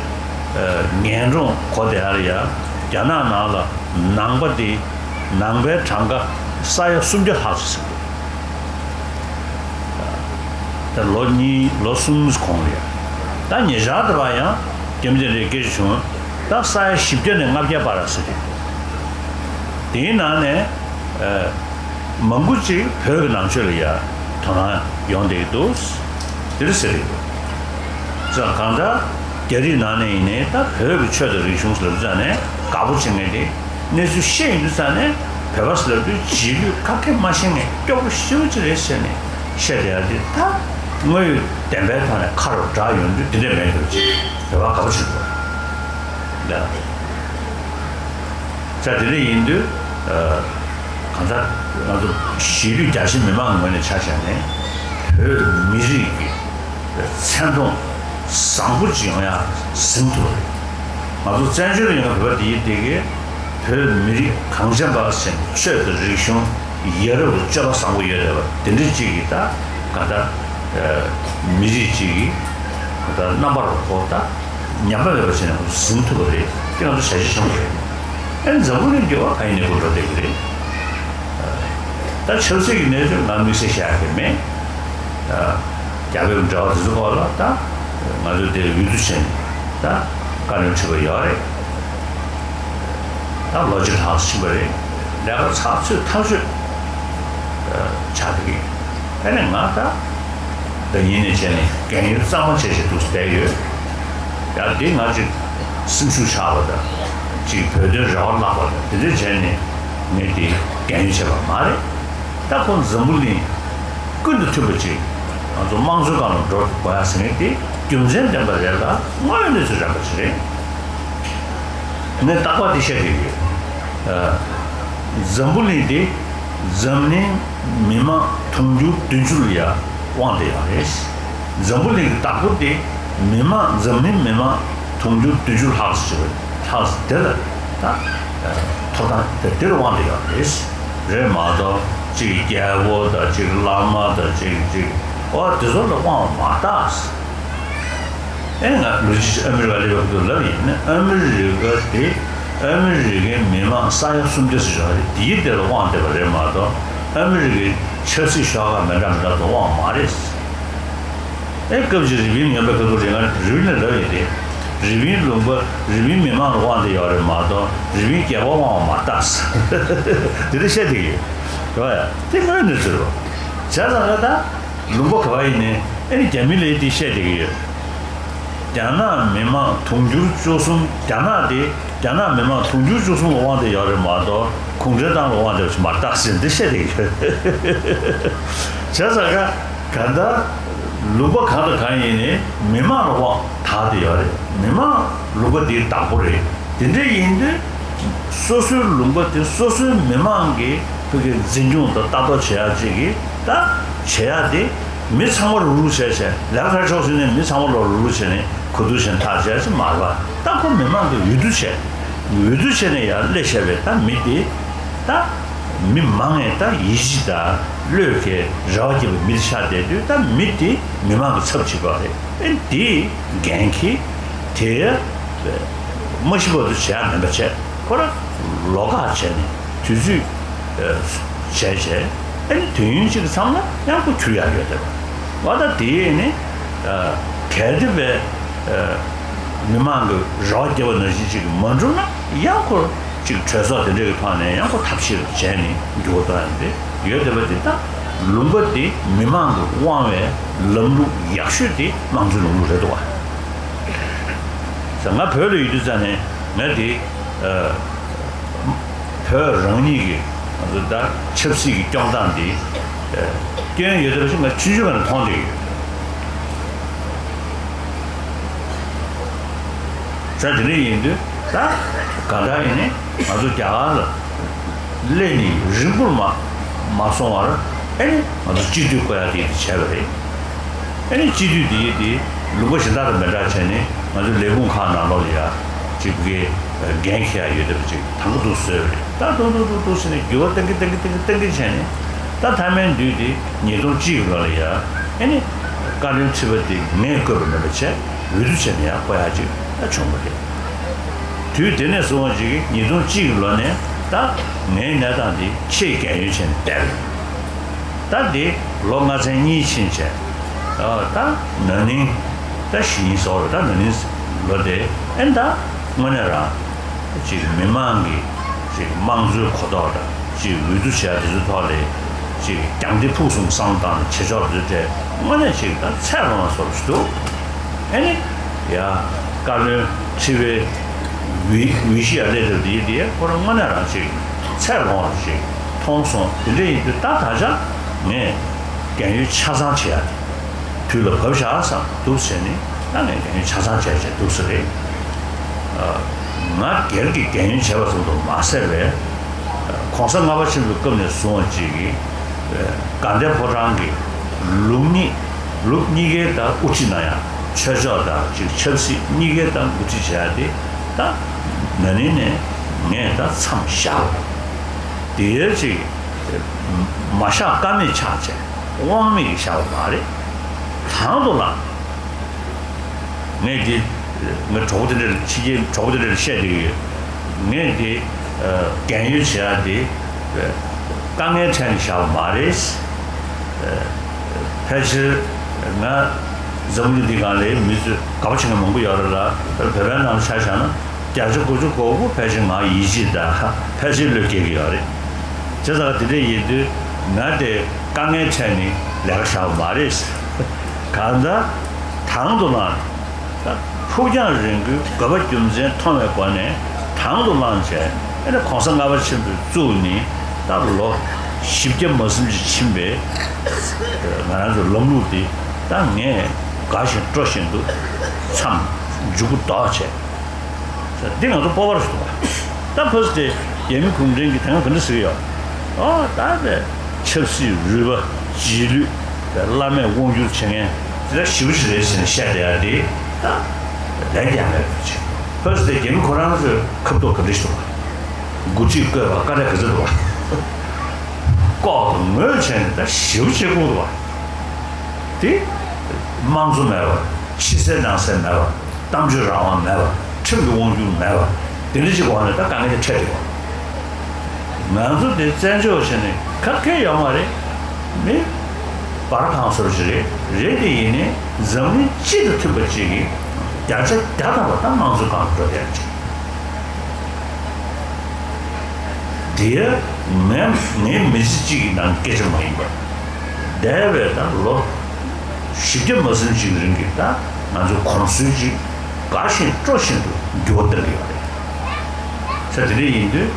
ངན་གྲོང་གོ་བསྡད་ཡ་རེད་ཡ། རྒྱ་ནག་ནང་ལ་ནང་པ་འདི་ནང་པའི་གྲངས་ཀ་ས་ཡ་སུམ་བརྒྱ་ལྷག་ཙམ་ཟིན་འདུག་ད་ལོ་གཉིས་ལོ་གསུམ་གོང་ལ་ཡ། ད་ཉེ་ཆར་དེ་བ་ཡང་རྒྱ་མི་དེ་འདྲའི་སྐད་ཆ་བྱུང་། ད་ས་ཡ་བཞི་བརྒྱ་ནས་ལྔ་བརྒྱ་བར་ཟེར་གྱི་འདུག་དེའི་ནང་ནས་ཨ་མང་པོ་ཅིག་བོད་ཀྱི་ནང་ཆོས་ལ་ཡ་དོ་སྣང་ཡོང་བསྡད་ཀྱི་འདུག་དེ་འདྲ་ཟེར་གྱི་འདུག་གང་ལྟར་རྒྱ་རིགས་ནང་ནས་ཡིན་ནའི་ད་བོད་ཀྱི་ཆོས་དང་རིག་གཞུང་ཟེར་ལབ་ཙང་ནས་དགའ་པོ་བྱེད་མཁན་དེ། གནས་ཚུལ་ཤེས་ཡོང་དུས་ཙང་ནས་བོད་པ་ཟེར་ལབ་དུས་རྗེས་ལུས་ཁ་སྐད་མ་ཤེས་མཁན་སྐྱོ་པོ་ཞེ་པོ་ཅིག་རེད་ཟེར་ནས་བཤད་བསྡད་ཡ་དེ། ད་དངོས་ཡོད་བདེན་པའི་ཐོག་ནས་ཁ་རུ་བསྒྲགས་ཡོང་དུས་དེ་འདྲས་མེད་འགྲོ་ཅིག་བོད་པ་དགའ་པོ་བྱེད་འདུག་ལ། ས་དེ་འདྲ་ཡིན་དུས། གང་ལྟར་ང་ཚོ་གཞིས་ལུས་རྒྱ་ཆེ་མི་མང་གི་ངོས་ནས་ཆ་བཞག་ནས་བོད་མི་རིགས་ཀྱི་མཚན་མཐོང་བཟང་པོ་ཅིག་ཡོང་ཡ་ཟིན་ཐུབ་པ་རེད། ང་ཚོ་བཙན་བྱོལ་ཡོང་བའི་བོད་པ་དེ་ཡིན་དེ་གས་བོད་མི་རིགས་གངས་ཅན་པ་ཟེར་ནས་ཆོས་དང་རིག་གཞུང་ཡ་རབས་ཀྱི་སྤྱོད་པ་བཟང་པོ་ཡོད་རེད་བ། དེ་འདྲ་ཅིག་གིས་ད་གང་ལྟར་མི་རིགས་ཅིག་གིས་གང་ལྟར་རྣམ་པར་གོ་ད། ཉམས་པ་མེད་པ་བྱས་ནས་ཟིན་ཐུབ་པ་རེད། དེ་ང་ཚོ་བྱ་གཞི་ཆེན་པོ་རེད། ཨ་ནི་འཛམ་བུ་གླིང་འགྱུར་བ་ག་ཡིན་ནས་འགོ་འགྲོ་བསྡད་ཀྱི་རེད། ད་ཆབ་སྲིད་ཀྱི་གནས་ཚུལ་ང་དམིགས་བསལ་བཤད་ཡག་གི་མེད། རྒྱ་བོད་ཀྱི་འབྲེལ་བ་དེ་ཚོ་སྐོར་ལ་ད་ང་ཚོས་དེ་འོས་བསྡུ་བྱས་ནས་ད་བཀའ་བློན་ཁྲི་པ་ཡོད་རེད། ད་ལོ་གཅིག་ལྷག་ཕྱིན་པ་རེད། ལས་ཀ་ཚགས་ཚུད་ཐག་ཆོད་ཆགས་བསྡད་ཀྱི་ཡོད། ཨ་ནི་ང་ད་ཟླ་ཉིན་ནས་བྱས་ནས་རྒན་ཡོལ་གཙང་མ་བྱས་བྱས་འདུག་བསྡད་ཡོད། ཡང་འདི་ང་ཅིག་སེམས་ཤུགས་ཆག་པ་དང་། ཅིག་བོད་དོན་རེ་བ་བརླག་པ་དང་དེ་འདྲ་བྱས་ནས་ངས་འདི་རྒན་ཡོལ་བྱས་པ་མ་རེད། ད་ཁོང་འཛམ་བུ་གླིང་ཀུན་ཏུ་མཐུན་པ་ཅིག་ང་ཚོ་དམངས་གཙོའི་སྒང་ལ་འགྲོ་དགོས་ཡ་ཟེར་མཁན་དེ་རྒྱུ་མཚན་ལྡན་པ་རེད་ལ་དངོས་ཡོད་གནས་ཚུལ་རན་པ་ཅིག་རེད། ངས་རྟག་པར་འདི་བཤད་ཀྱི་ཡོད། ཨ། འཛམ་བུ་གླིང་འདི་འཛམ་གླིང་མི་མང་དུང་ཕྱུར་བདུན་ཅུ་ལ་ཡ་དབང་བསྡད་ཡོད་རེད། འཛམ་བུ་གླིང་གི་བདག་པོ་འདི་མི་མང་འཛམ་གླིང་མི་མང་དུང་ཕྱུར་བདུན་ཅུ་ལྷག་ཙམ་ཅིག་རེད། ལྷག་ཙམ་དེ་ལ་ད་ཐོབ་ཐང་དེ་འདིར་དབང་བསྡད་ཡོད་རེད། རེད་མ་གཏོགས་གཅིག་རྒྱལ་པོ་དང་གཅིག་བླ་མ་དང་གཅིག་གཅིག་ཨོ་དེ་ཚོ་ལ་དབང་བ་མ་བཏགས། ཨེ་ང་ལོ་གཅིག་ཨ་མི་རི་ཀ་སླེབས་ཡག་འདུག་ལབ་ཡིན་ན། ཨ་མི་རི་ཀ་དེ་ཨ་མི་རི་ཀའི་མི་མང་ས་ཡ་སུམ་བརྒྱ་ཙམ་ཡོད་རེད། དེའི་དེ་ལ་དབང་བསྡད་པ་རེད་མ་གཏོགས་ཨ་མི་རི་ཀའི་ཆབ་སྲིད་ཤོག་ཁག་མི་འདྲ་མི་འདྲ་དང་དབང་མ་རེད། ཨེ་སྐབས་ཅིག་རི་པིན་ཡོང་པའི་སྐབས་དུས་རེད། ང་རི་པིན་ལ་ལབ་ཡིན་ཏེ། རི་པིན་ལུང་པ་རི་པིན་མི་མང་ལ་དབང་བསྡད་ཡོད་རེད་མ་གཏོགས་རི་པིན་རྒྱལ་པོ་དབང་བ་མ་བཏགས། དེ་འདྲ་བཤད་བསྡད་ཀྱི་ཡོད་རེད་བ། དེ་དངོས་གནས་ཚུལ་རེད་བ། བྱས་ཙང་ང་ད། ལུང་པ་ག་བ་ཡིན་ནའི་ཨ་ནི་རྒྱ་མི་ལ་དེ་བཤད་བསྡད་ཀྱི་ཡོད། རྒྱ་ནག་མི་མང་དུང་ཕྱུར་བཅུ་གསུམ། རྒྱ་ནག་དེ་རྒྱ་ནག་མི་མང་དུང་ཕྱུར་བཅུ་གསུམ་ལ་དབང་བསྡད་ཡོད་རེད་མ་གཏོགས་གུང་ཁྲན་ཏང་ལ་དབང་བསྡད་པ་ཞིག་མ་རེད་ཟེར་འདི་བཤད་བསྡད་ཀྱི་ཡོད། བྱས་ཙང་ག་ག་ད་ལུང་པ་གང་དང་གང་ཡིན་ནའི་མི་མང་ལ་དབང་དག་བསྡད་ཡོད་རེད། མི་མང་ལུང་པ་དེའི་བདག་པོ་རེད། དེ་འདྲ་ཡིན་དུས་སོ་སོའི་ལུང་པ་དེ་སོ་སོའི་མི་མང་གིས་ཕ་གིར་འཛིན་སྐྱོང་དང་ལྟ་རྟོག་བྱེད་ཡག་ཅིག་གིས་ད་བྱེད་ཡག་དེ་མི་ཚང་མ་རུག་རུག་བྱས་བྱས། ལས་ཀ་ག་རེ་ཆོག་ཟེར་ནས་མི་ཚང་མ་ལ་རུག་རུག་བྱས་ནས་གོ་བསྡུར་བྱས་ནས་ཐག་བཅད་ཡག་ཅིག་མ་རེད་པ། ད་ཁོ་མི་མང་གིས་འོས་བསྡུ་བྱས། འོས་བསྡུ་བྱས་ནས་ཡར་སླེབས་བྱས་པའི་ད་མི་དེ་ད་མི་མང་ངས་ད་ཡིད་ཆེས་དང་བློས་འགེལ་རེ་བ་བསྐྱེད་པའི་མི་དེ་ཆགས་བསྡད་དུས་ད་མི་དེ་མི་མང་གི་ཚབ་བྱེད་དགོས་རེད། ཨེ་འདི་འགན་འཁྱེར་དེ་མ་ཤི་བར་དུ་བྱེད་ཡག་མིན་པ་བྱས། ཁོ་རང་ལོགས་ཀ་བྱས་ནས་དུས་ཚོད་བྱས་བྱས། ཨ་ནི་དུས་ཡུན་གཅིག་གི་མཚམས་ལ་ཡང་ཁོ་འཁྱུར་ཡག་ཡོད་བསྡད་པ། འོ་ད་དེ་ནི་གལ་ཏེ་བས་མི་མང་གི་རེ་བ་བརྒྱབ་པ་ནང་བཞིན་ཅིག་མ་འགྲུབ་ན་ཡང་ཁོ་ཅིག་གྲོས་ཚོགས་དེ་འདྲ་གི་ཐོག་ནས་ཡང་ཁོ་ཐབས་ཤེས་བྱས་ནས་འགྱུར་བ་གཏོང་ཡག་དེ་ཡོད་བསྡད་པ། དེ་ད་ལུང་པ་དེ་མི་མང་གི་དབང་བའི་ལམ་ལུགས་ཡག་ཤོས་དེ་དམངས་གཙོའི་ལམ་ལུགས་རེད་འདུག་བ། ང་བོད་ལ་ཡོད་དུས་ཙང་ནས་ང་དེ། བོད་རང་ཉིད་ཀྱི་ང་ཚོ་ད་ཆབ་སྲིད་ཀྱི་སྐྱོང་སྟངས་འདི་སྐྱོན་ཡོད་ཚད་ཞིག་ང་ཆུང་ཆུང་ངང་ནས་མཐོང་བསྡད་ཡོད། ས་དེ་འདྲ་ཡིན་དུས་ད་ག་འདྲ་ཡིན་ནའི་ང་ཚོ་རྒྱ་གར་ལ་སླེབས་ནས་རིང་པོར་མ་མ་སོང་བར་ཨ་ནི་ང་ཚོ་སྤྱི་འཐུས་བསྐོ་ཡག་དེ་དེ་བྱས་པ་རེད། ཨ་ནི་སྤྱི་འཐུས་དེ་ཡི་དེ་ལུང་པ་གཞན་དག་དང་མི་འདྲ་བྱས་ནས་ང་ཚོའི་ལས་ཁུངས་ཁག་ནང་ལོགས་ལ་ཡ་གཅིག་པུ་གའི་འགན་འཁྱེར་ཡག་ཡོད་བསྡད་པ་ཅིག་དང་པོ་འདུག་བཟོས་པ་རེད། ད་འདུག་འདུག་འདུག་འདུག་ཟེར་ནས་འགྱུར་བ་གཏོང་གི་གཏོང་གི་གཏོང་གི་གཏོང་གི་བྱས་ནས་ད་མཐའ་མའི་མདུན་དེ་ཉིས་སྟོང་གཅིག་གི་ལོ་ལ་ཡ་ཨ་ནི་བཀའ་བློན་ཁྲི་པ་དེ་ངས་བསྐོས་པ་མིན་པ་བྱས་འོས་བསྡུ་བྱས་ནས་ཡ་བསྐོ་ཡག་ཅིག་ད་བྱུང་བ་རེད། དུས་དེ་ནས་བཟུང་བ་ཅིག་གིས་ཉིས་སྟོང་གཅིག་གི་ལོ་ནས་ད་ངའི་གནས་སྟངས་འདི་ཆེས་རྒན་ཡོལ་བྱས་ནས་བསྡད་པ་རེད། ད་འདི་ལོ་ལྔ་ཚན་གཉིས་ཕྱིན་བྱས། ཨ་ད་ན་ནིང་ད་ཞེ་གཉིས་སོ་རེད། ད་ན་ནིང་ལོ་དེ་ཨེ་ད་དངོས་གནས་རང་ཅིག་མི་མང་གི་ཅིག་དམངས་གཙོའི་གོ་རྟོགས་དང་ཅིག་འོས་བསྡུ་བྱས་དེ་ཚོའི་ཐོག་ལ་ཅིག་རྒྱང་ལྟ་ཕུགས་བསམ་བཏང་ནས་བྱེད་ཕྱོགས་དེ་ཚོ་དེ་དངོས་གནས་ཅིག་ད་ཚད་ལོངས་པ་བཟོ་འདྲ་ཞིག་འདུག་ཨེ་ནི། ཡ། བཀའ་བློན་ཁྲི་པའི་འོས་འོས་གཞི་ཡར་སླེབས་དུས་དེ་དེ་ཁོ་རང་དངོས་གནས་རང་ཅིག་ཚད་ལོངས་རང་ཅིག་མཐོང་སོང་། དེ་འདྲ་ཡིན་དུས་ད་ད་ཆ་ངས་རྒན་ཡོལ་ཆ་ཚང་བྱེད་ཡ་དེ་དུས་ལ་བབ་བཞག་བསམ་འདུག་བྱས་ནས་ད་ངས་རྒན་ཡོལ་ཆ་ཚང་བྱས་བྱས་འདུག་ས་རེད། ང་སྒེར་གྱི་རྒན་ཡོལ་བྱས་པ་ཙམ་དུ་མ་ཟད་པའི། གོང་ས་ལྔ་པ་ཆེན་པོའི་སྐབས་ནས་བཟུང་བ་ཅིག་གིས། དགའ་ལྡན་ཕོ་བྲང་གི་ལུགས་གཉིས་ལུགས་གཉིས་ཀའི་ད་དབུ་ཁྲིད་གནང་ཡ། ཆོས་ཕྱོགས་དང་ཅིག་ཆབ་སྲིད་གཉིས་ཀའི་ད་འགོ་ཁྲིད་བྱས་ཡ་དེ་ད་ན་ནིང་ནས་ངས་ད་མཚམས་བཞག་པ་དེ་ཡ་ཅིག་མ་བཞག་ཀ་མེད་ཆགས་བྱས་དབང་མེད་ཀྱི་བཞག་པ་མ་རེད། དང་དུ་བླངས། ངས་འདི། ངའི་གྲོགས་པོ་དེ་འདྲ་ཕྱི་རྒྱལ་གྲོགས་པོ་དེ་འདྲ་བཤད་བསྡད་ཀྱི་ཡོད། ངས་འདི། རྒན་ཡོལ་བྱེད་ཡག་འདི། དཀའ་ངལ་འཕྲད་ནས་བཞག་པ་མ་རེད། ཕལ་ཆེར་ང་འཛམ་བུ་གླིང་འདི་སྒང་ལ་མི་ཚོས་དགའ་པོ་བྱེད་མཁན་མང་པོ་ཡོད་རེད་ལ། བོད་པའི་ནང་ཆ་བཞག་ན་བརྒྱ་ཆ་དགུ་བཅུ་གོ་དགུ་ཕལ་ཆེར་ང་ཡིད་ཆེས་དང་ཕལ་ཆེར་བློས་འགེལ་གྱི་ཡོད་རེད། བྱས་ཙང་དེ་འདྲ་ཡིན་དུས་ང་དེ་དཀའ་ངལ་འཕྲད་ནས་ལས་ཀ་བཞག་པ་མ་རེད། གང་ལྟར་དང་དུ་བླངས། ཕུགས་རྒྱང་རིང་པོའི་དགོས་པ་རྒྱུ་མཚན་མཐོང་བའི་སྒོ་ནས་དང་དུ་བླངས་བྱས། ཨེ་ནས་གོང་ས་ལྔ་པ་ཆེན་པོས་བཙུགས་ནས་ད་ལོ་བཞི་བརྒྱ་མ་ཟིན་ཅིག་ཕྱིན་པའི་ང་རང་ཚོའི་ལམ་ལུགས་འདི་ད་ངས་དགའ་བཞིན་སྤྲོ་བཞིན་དུ་མཚམས་མཇུག་གུ་ལྡོག་བྱས། འདི་ང་ཚོ་སྤོབས་པ་རེད་ཟེར་བ། ད་ཕ་སི་དེ་རྒྱ་མི་གུང་ཁྲན་གྱིས་དེ་སྔ་ག་འདྲ་ཟེར་གྱི་ཡོད། ཨོ་ད་པའི་ཆབ་སྲིད་རུས་པ་རྗེས་ལུས་པའི་བླ་མས་དབང་བསྒྱུར་བྱེད་མཁན་དེ་ད་ཞེ་པོ་ཅིག་རེད་ཟེར་ནས་བཤད་བསྡད་ཡ་དེ་ད་ལན་རྒྱག་མེད་པ་བྱས། ཕ་སི་དེ་རྒྱ་མི་ཁོ་རང་ཚོས་ཁ་ཐོག་ག་འདྲ་ཞིག་འདུག་བ། འགོ་ཁྲིད་བསྐོས་པ་དཀའ་ལས་ག་ཚོད་འདུག་བ། ལྐོག་ཏུ་ངོས་བྱས་ནས་ད་ཞེ་པོ་ཅིག་བསྐུར་འདུག་བ། དེ། དམངས་གཙོ་མེད་པ། ཕྱི་གསལ་ནང་གསལ་མེད་པ། གཏམ་བརྗོད་རང་དབང་མེད་པ། ཁྲིམས་ཀྱི་དབང་སྒྱུར་མེད་པ། དེ་འདྲ་ཅིག་འོག་ནས་ད་དཀའ་ངལ་དེ་འཕྲད་བསྡད་པ། ང་ཚོ་དེ་བཙན་བྱོལ་བ་བྱས་ནས་ཁ་སྐད་ཡོད་མ་རེད། མི་འབར་གང་སོར་ཞིག་རེད། རེད་དེ་ཡིན་ནའི་འཛམ་གླིང་སྤྱི་དང་མཐུན་པ་ཅིག་གིས་བརྒྱ་ཆ་བརྒྱ་ཐམ་པ་ད་དམངས་གཙོའི་སྒང་འགྲོ་བསྡད་ཅིག་དེ་ངའི་ངའི་མི་ཚེ་གཅིག་གི་ནང་སྐད་ཆ་མ་ཡིན་པར། འདས་པའི་ད་ལོ་བཞི་བརྒྱ་མ་ཟིན་ཅིག་རིང་གི་ད་ང་ཚོ་གོམས་སྲོལ་ཅིག་དགའ་བཞིན་སྤྲོ་བཞིན་དུ་འགྱུར་བ་གཏོང་གི་ཡོད་རེད། ས་དེ་འདྲ་ཡིན་དུས་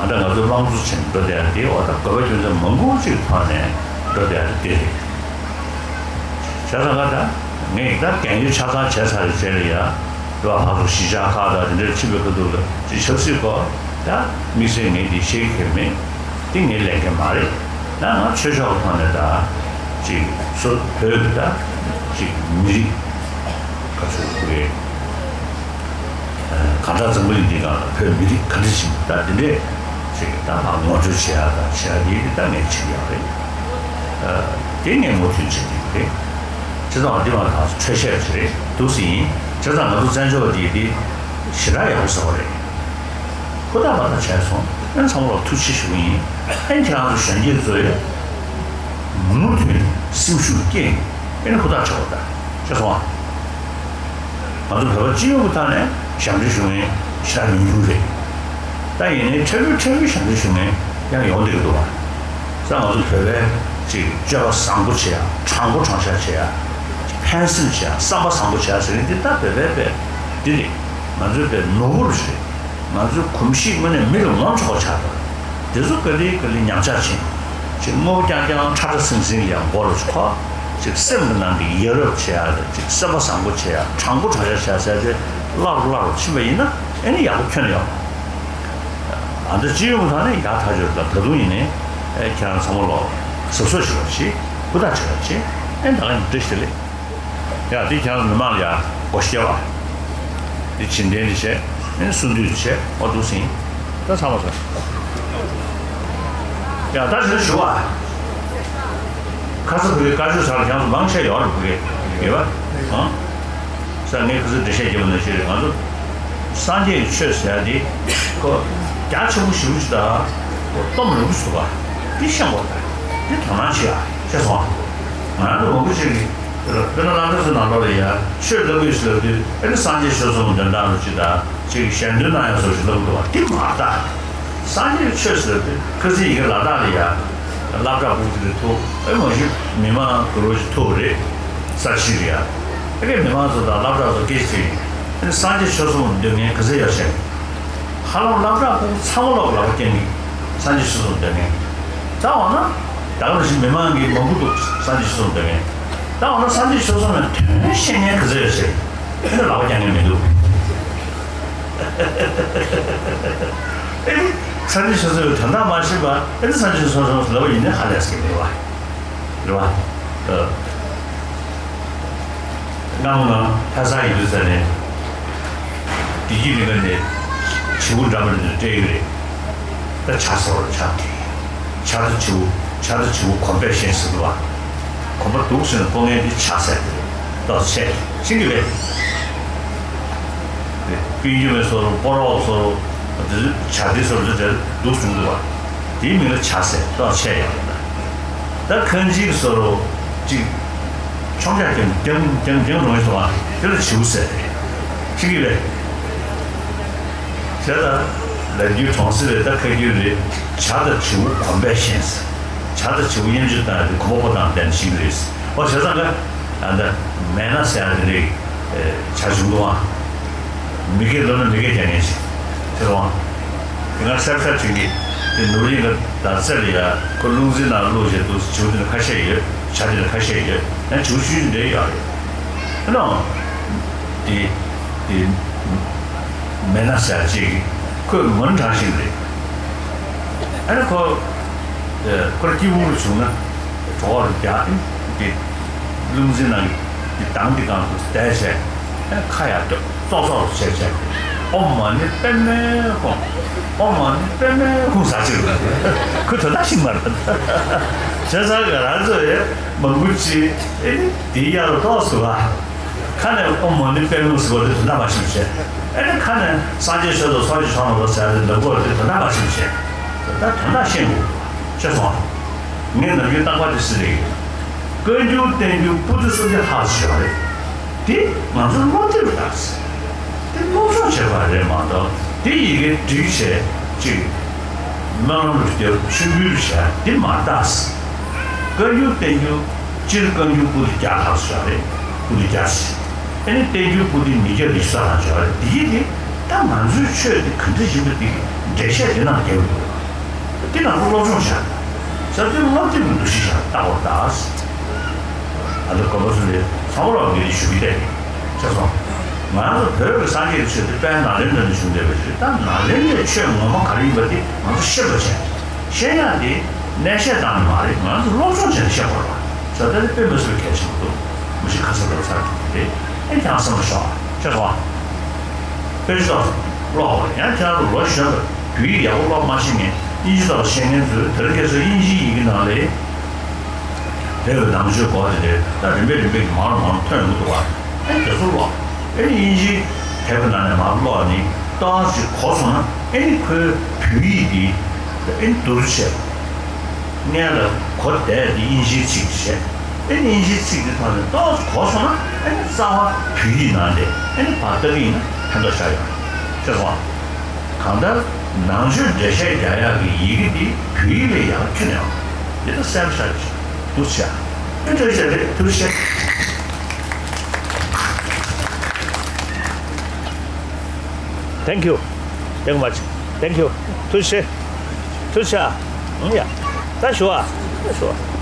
ཨ་ད་ང་ཚོ་དམངས་གཙོ་ཆེན་པོ་དེ་ཡང་དེའི་འོག་ད་དགོས་པ་རྒྱུ་མཚན་མང་པོ་ཅིག་ཐོག་ནས་འགྲོ་བསྡད་ཡ་དེ་རེད། བྱས་ཙང་ང་ད་ངས་ད་རྒན་ཡོལ་ཆ་ཚང་བྱས་ཚར་རེད་བྱས་རེད་ཡ། རེད་བ། ང་ཚོ་གཞིས་ཆགས་ཁག་དང་དེ་འདྲའི་ཕྱིན་པའི་ཁ་ཐུག་ལ་ཅིག་ཆབ་སྲིད་སྐོར་ད་དམིགས་བསལ་ངས་འདི་བཤད་ཀྱི་མེད། འདི་ངའི་ལས་འགན་མ་རེད། ད་ང་ཆོས་ཕྱོགས་ཀྱི་ཐོག་ནས་ད་ཅིག་སོ་བོད་ཀྱི་ད་ཅིག་མི་རིགས་ག་ཚོད་དགོས་རེད། གང་ལྟར་འཛམ་བུ་གླིང་འདི་སྒང་ལ་བོད་མི་རིགས་ག་འདྲ་ཞིག་ད་འདི་འདྲས་ཅིག་ད་ང་ངོ་སྤྲོད་བྱེད་ཡག་དང་བྱེད་ཡག་འདི་ད་ངས་བྱེད་ཡག་རེད། དེ་ངས་མོས་མཐུན་བྱེད་ཀྱི་རེད། བྱས་ཙང་འདི་མ་ཐག་འཕྲོས་བཤད་ཅིག་རེད་འདུག་སེ་ཡིན། བྱས་ཙང་ང་ཚོ་བཙན་བྱོལ་བ་འདི་འདི་ཞེ་དྲག་ཡག་པོ་ཟེར་བ་རེད། ཧུར་ཐག་པ་ཐག་བྱས་སོང་། ཨན་ཚང་མ་ལ་ཐུགས་རྗེ་ཆེ་ཞུ་གི་ཡིན། ཨན་ཁྱེད་རང་ཚོ་གཞོན་སྐྱེས་ཚོས་མུ་མཐུད་སེམས་ཤུགས་སྐྱེད་ཨན་ཧུར་ཐག་བྱེད་དགོས་ད། ཤེས་སོང་ཨ། ང་ཚོ་བོད་པ་སྤྱི་ཡོངས་ཀྱི་ཐོག་ནས་ཞབས་འདྲེན་ཞུ་མཁན་ཞེ་དྲག་ཉུང་ཉུང་རེད། ད་ཡིན་ནའི་ཕྲན་བུ་ཕྲན་བུ་ཞབས་འདྲེན་ཞུ་མཁན་ཡང་ཡོང་བསྡད་ཀྱི་འདུག་བ། ས་ང་ཚོ་བོད་པའི་ཅིག་སྤྱོད་པ་བཟང་པོ་བྱེད་ཡ། དྲང་པོ་དྲང་བཞག་བྱེད་ཡ། ཕན་སེམས་བྱེད་ཡ། བསམ་པ་བཟང་པོ་བྱེད་ཡ་ཟེར་མཁན་འདི་ད་བོད་པའི་བོད་འདི་རེད། ང་ཚོའི་བོད་ནོར་བུ་རེད། ང་ཚོའི་གོམས་གཤིས་དངོས་གནས་མིག་ལ་ངོམ་ཆོག་པ་ཆགས་འདུག་དེ་ཚོ་ག་ལེ་ག་ལེ་ཉམས་ཆག་ཕྱིན། ཅིག་དངོས་པོ་རྐྱང་རྐྱང་ཁྲ་ཁྲ་ཟིང་ཟིང་གི་ཡང་མགོ་ལ་འཁོར། ཅིག་སེམས་ཀྱི་ནང་གི་ཡ་རབས་བྱེད་ཡ་དང་ཅིག་སེམས་པ་བཟང་པོ་བྱེད་ཡ། དྲང་པོ་དྲང་བཞག་བྱེད་ཡ་ཟེར་ཏེ་སླར་སླར་ཕྱིན་པ་ཡིན་ན་ཨེ་ནི་ཡག་པོ་ཁྱོན་ནས་ཡོང་། ཨ་འདྲ་སྤྱི་ཡོངས་ཐོག་ནས་ཡག་ཐག་ཆོད་ལ་ད་དུང་ཡིན་ནའི་ཨེ་ཁྱེད་རང་ཚང་མ་ལོ་གཟབ་གཟབ་བྱེད་རོགས་བྱེད། ཧུར་ཐག་བྱེད་རོགས་བྱེད། ཨེ་ད་ག་ཡིན་བཀྲ་ཤིས་བདེ་ལེགས། ཡ་དེ་ཁྱེད་རང་མི་མང་ལ་ཡ་སྒོ་ཕྱེ་བ། དེ་བྱིན་ལྡན་དེ་བྱས། ཨེ་གསུང་འདུས་དེ་བྱས། ཨོ་འདུག་སེ་ཡིན། ད་ཚང་མ་སོང་། ཡ་ད་ཞུ་ཞུ་བ། ཁ་ས་བུ་གའི་བཀའ་ཆོས་ཚར་ལ་ཁྱེད་རང་ཚོ་མང་ཆེ་ཡོད་རེད་བུ་གའི། ཡོད་པ། ཨང་། ས་ངས་ཁ་ས་འགྲེལ་བཤད་རྒྱབ་པ་ནང་བཞིན་རེད། ང་ཚོ་སངས་རྒྱས་ཀྱི་ཆོས་ཟེར་ཡ་དེ་ཁོ་རྒྱ་ཆེན་པོ་ཞེ་པོ་ཅིག་དང་ཁོ་སྟོབས་རིང་པོ་ཞིག་འདུག་ག་དེ་ཤེས་དགོས་རེད། དེ་དོ་སྣང་བྱེད་ཡ། ཤེས་སོང་ང་། ང་རང་ཚོ་མང་པོ་ཅིག་གིས། དཔེར་ན་བླ་མ་ཚོ་ནང་ལོགས་ལ་ཡ་ཆོས་ལབ་ཡོད་ཟེར་ལབ་དུས་ཨ་ནི་སངས་རྒྱས་ཆོས་གསུམ་འདོན་སྟངས་རུ་ཅི་དང་ཅིག་གཞན་འདོན་གནང་ཡ་བཟོ་ཞིག་ལབ་འདུག་བ་དེ་མ་རེད་ད། སངས་རྒྱས་ཆོས་ཟེར་དུས་ཁ་སང་ཡི་གེ་ལ་དྭགས་ལ་ཡ་སློབ་གྲྭ་ཕྲུ་གུ་དེ་ཐུག་ཨེ་མ་གཞི་མི་མང་དུ་རོ་ཞིག་ཐུག་རེད། ས་ཕྱིན་རེད་ཡ། ཕ་གིའི་མི་མང་ཚོ་དང་སློབ་གྲྭ་ཚོ་སྐད་ཆ་དྲིས་ཡིན། ཨ་ནི་སངས་རྒྱས་ཆོས་གསུང་འདོན་མཁན་ག་ཚོད་ཡོད་ཟེར། ཧ་ལམ་སློབ་གྲྭ་ཁོང་ཚང་མ་ལོག་ལག་པ་བརྐྱངས་ཀྱི་སངས་རྒྱས་ཆོས་གསུང་འདོན་མཁན། ད་འོ་ན་ད་ག་ནང་བཞིན་མི་མང་གི་མང་པོ་འདུག་སངས་རྒྱས་ཆོས་གསུང་འདོན་མཁན། ད་འོ་ན་སངས་རྒྱས་ཆོས་གསུང་ལ་དོན་ཤེས་མཁན་ག་ཚོད་ཡོད་ཟེར། ཨ་ནི་ལག་པ་བརྐྱངས་མཁན་མི་འདུག་ཨེ་ནི་སངས་རྒྱས་ཆོས་གསུང་གི་དོན་དག་མ་ཤེས་པ། ཨེ་ནི་སངས་རྒྱས་ཆོས་གསུང་ལབ་པ་ཡིན་ནའི་ཧ་ལས་ཀྱི་མེད་པ། རེད་བ། ཨ། སྔ་མོ་ང་ལྷ་ས་ཡིན་དུས་ཙ་ནས་བདེ་སྐྱིད་གླིང་ག་ནས་བྱིའུ་འདྲ་མི་འདྲ་སྤྲད་ཡོད་རེད། ད་བྱ་ཟེར་བ་བྱ། བྱ་དང་བྱིའུ། བྱ་དང་བྱིའུ་གོམ་པས་ཤེས་ཟེར་འདུག་བ། གོམ་པ་འདུག་ཟེར་ན་ཀོ་ངན་འདི་བྱ་ཟེར་ཏེ་རེད། ཏོག་ཙམ་ཆད་ཤིང་གི་བས། དཔེ་རྒྱུ་མེད་བཟོ་རུ་སྤོ་རོག་བཟོ་རུ་དེ་བྱ་དེ་བཟོ་རུ་དེ་འདུག་བྱུང་འདུག་བ། དེའི་མིང་ལ་བྱ་ཟེར། ཏོག་ཙམ་ཆད་ཡོད་རེད་ད། ད་ཁ་འཇིག་བཟོ་རུ་ཅིག་མཆོང་རྒྱག་རྒྱང་རྒྱང་རྒྱང་རྒྱང་རུང་ཡིན་སོང་ང་། དེ་ལ་བྱིའུ་ཟེར་རེད། ཤེས་ཀྱི་རེད། བྱས་ཙང་ལབ་རྒྱུ་གྲོང་གསེབ་རེད། ད་ཁ་རྒྱུན་རེད། བྱ་དང་བྱིའུ་གོམ་པས་ཤེས་ཟེར། བྱ་དང་བྱིའུ་མཉམ་སྤྱོད་བཏང་ཡ་དེ་གོམ་པ་སྤོ་སྟངས་བསྟན་ནས་ཤེས་ཀྱི་རེད། ཨོ་བྱས་ཙང་ཀ་ཨ་ད་མེད་ན་ཟེར་ཡ་དེ་རེད། བྱ་བྱུང་འདུག་ཨ། མི་སྐད་ལབ་ན་མི་སྐད་རྒྱག་མཁན་ཞིག་ཟེར་བ། དེ་སྔ་གསར་ཁ་བྱུང་གི་དེ་ནོར་གླིང་གི་ཟླ་ཚེ་ལ་ཡ་ཁོ་ལུང་འཛིན་ནང་བླུགས་བྱས་འདུག་བྱིའུ་དེ་ལ་ཁ་ཤས་ཡོད། བྱ་དེ་ལ་ཁ་ཤས་ཡོད། ཡང་བྱིའུ་ཆུང་ཆུང་འདྲ་ཡོད་རེད། ཨ་ནོ། དེ་དེ་མེད་ན་ཟེར་ཅིག་ཁོས་ངོ་དྲངས་ཤིག་རེད། ཨ་ནི་ཁོ་ཁོར་སྐྱིད་པོ་བྱུང་ན་གྲོགས་རྒྱག་དེ་ལུང་འཛིན་ནང་གི་དང་དེ་གང་དུ་བསྡད་བྱས། ཁ་ཡར་ལྟོས། ཙོག་ཙོག་བྱས་བྱས། ཨོཾ་མ་ཎི་པདྨེ་ཧཱུྃ། ཨོཾ་མ་ཎི་པདྨེ་ཧཱུྃ་ཟེར་ཅིག་ཁོས་དོན་དག་ཤེས་མ་རེད། བྱས་ཙང་ང་རང་ཚོ་ཡང་མང་པོ་ཅིག་ཨེ་ནི་དེའི་ཡར་ལ་ཏོག་ཙམ་བ། ཁ་ནས་ཨོཾ་མ་ཎི་པདྨེ་ཧཱུྃ་ཟེར་བ་དེ་དོན་དག་མ་ཤེས་བྱས། ཨེ་ནི་ཁ་ནས་སངས་རྒྱས་ཆོས་དང་ཚོགས་ཀྱི་མཆོག་རྣམས་ལ་ཟེར་ཡ་དེ་ལབ་དགོས་པ་དེ་དོན་དག་མ་ཤེས་བྱས། ད་དོན་དག་ཤེས་དགོས། ཤེས་སོང་། ངས་ནམ་རྒྱུན་རྟག་པར་དེ་ཟེར་གི་ཡོད། བཀའ་འགྱུར་བསྟན་འགྱུར་པོ་ཏི་སུམ་བརྒྱ་ལྷག་ཙམ་ཡོད་རེད། དེ་ང་ཚོ་སློབ་དེབ་ལྟར་ཟེར། དེ་སློབ་སྦྱོང་བྱེད་པ་རེད་མ་གཏོགས་དེ་ཡི་གེ་བསྒྲིགས་བྱས་ཅིག་སྨོན་ལམ་རུ་བརྒྱབ་མཆོད་འབུལ་རུ་བྱས་དེ་མ་རེད་ད་ཟེར། བཀའ་འགྱུར་བསྟན་འགྱུར་སྤྱིར་བཀའ་འགྱུར་པོ་ཏི་བརྒྱ་ལྷག་ཙམ་ཡོད་རེད། པོ་ཏི་བརྒྱ་ཟེར། ཨ་ནི་བསྟན་འགྱུར་པོ་ཏི་ཉིས་བརྒྱ་ཉི་ཤུ་རྩ་ལྷག་ཙམ་ཡོད་རེད། དེ་ཡི་གེ་ད་ང་ཚོའི་ཆོས་དེ་ག་འདྲ་ཡིན་པ་དེ་འགྲེལ་བཤད་དེ་ནང་རྒྱབ་ཡོད་རེད། དེ་ང་ཚོ་སློབ་སྦྱོང་བྱ། ཟབ་ཏུ་སློབ་དེབ་ཀྱི་འདུ་ཤེས་བཞག་ལྟ་བར་གདའ། ཨ་ནི་དགོན་པ་ཚོ་ནས་ཚང་མ་ལ་འདི་ཞུ་གི་བསྡད་ཡིན། ཤེས་སོང་། ང་ཚོ་བོད་ཀྱི་སངས་རྒྱས་ཀྱི་ཆོས་དེ་དཔལ་ནཱ་ལེནྡྲ་ནས་བྱུང་བསྡད་པའི་ཆོས། ད་ནཱ་ལེནྡྲའི་ཆོས་ངོ་མ་ག་རེ་ཡིན་པ་དེ་ང་ཚོ་ཤེས་པ་བྱས། ཤེས་ཡག་དེ་གནས་བཤད་བཏང་ནས་མ་རེད། ང་ཚོ་སློབ་སྦྱོང་བྱས་ནས་ཤེས་དགོས་རེད་པ། ཟབ་ཏུ་དཔེ་མི་སྲིད་པའི་གལ་ཆེན་པོ་འདུག་མི་ཤེས་ཁ་ས་ལོ་ཚར་གྱི་རེད། ཨེ་ཁྱེད་རང་སེམས་ལ་ཤོག་ཤེས་སོང་། དཔེ་ཆ་ཏོག་ཙམ་ཀློག་པ་ཡང་ཁྱེད་རང་ཚོ་ལོ་གཞོན་པ་བོད་ཡིག་ཡག་པོ་ཀློག་མ་ཤེས་མཁན། དབྱིན་ཇི་ཏོག་ཙམ་ཤེས་མཁན་ཚོས་དེ་རིང་ཁ་སང་དབྱིན་ཇིའི་ཡི་གེ་ནང་ལ་བོད་ཀྱི་ནང་ཆོས་སྐོར་དེ་འདྲ་ད་རིམ་པས་རིམ་པས་ཀྱིས་མང་རུ་མང་རུ་ཐོན་ཡོང་གི་འདུག་བ། ཨེ་དེ་ཚོ་ཀློག་ཨེ་དབྱིན་ཇིའི་དེབ་ཀྱི་ནང་ནས་མར་ཀློག་ནས་ཏོག་ཙམ་གོ་སོང་ན་ཨེ་ནི་ཁོའི་བོད་ཡིག་འདི་ཨེ་ནི་བསྡུར་བྱས། སྔོན་ལ་གོ་བསྡད་དེ་དབྱིན་ཇིའི་ཚིག་དེ་བྱས། ཨེ་ནི་དབྱིན་ཇིའི་ཚིག་དེ་ཐོག་ནས་ཏོག་ཙམ་གོ་སོང་ན་ཨེ་ནི་རྩ་བ་བོད་ཡིག་ནང་དེ་ཨེ་ནི་ཕར་ལྟ་གི་ཡིན་ན་ཕན་ཐོགས་ཤར་ཡོང་། ཤེས་སོང་། གང་ལྟར་ནང་ཆོས་འགྲེལ་བཤད་རྒྱག་ཡག་གི་ཡི་གེ་འདི་བོད་ཡིག་ལས་ཡག་ཁྱོན་ནས་ཡོང་། འདི་ད་གསལ་པོ་ཤར་གྱི་འདུག་བྱས། ཨེ་འགྲེལ་བཤད་རེད། ཐུགས་རྗེ་ཆེ། Thank you. Thank you much. Thank you. ཐུགས་རྗེ་ཆེ། ཐུགས་རྗེ་ཆེ། ཨང་ཡ། ད་ཞུ་ཨ། ཞུ་ཨ།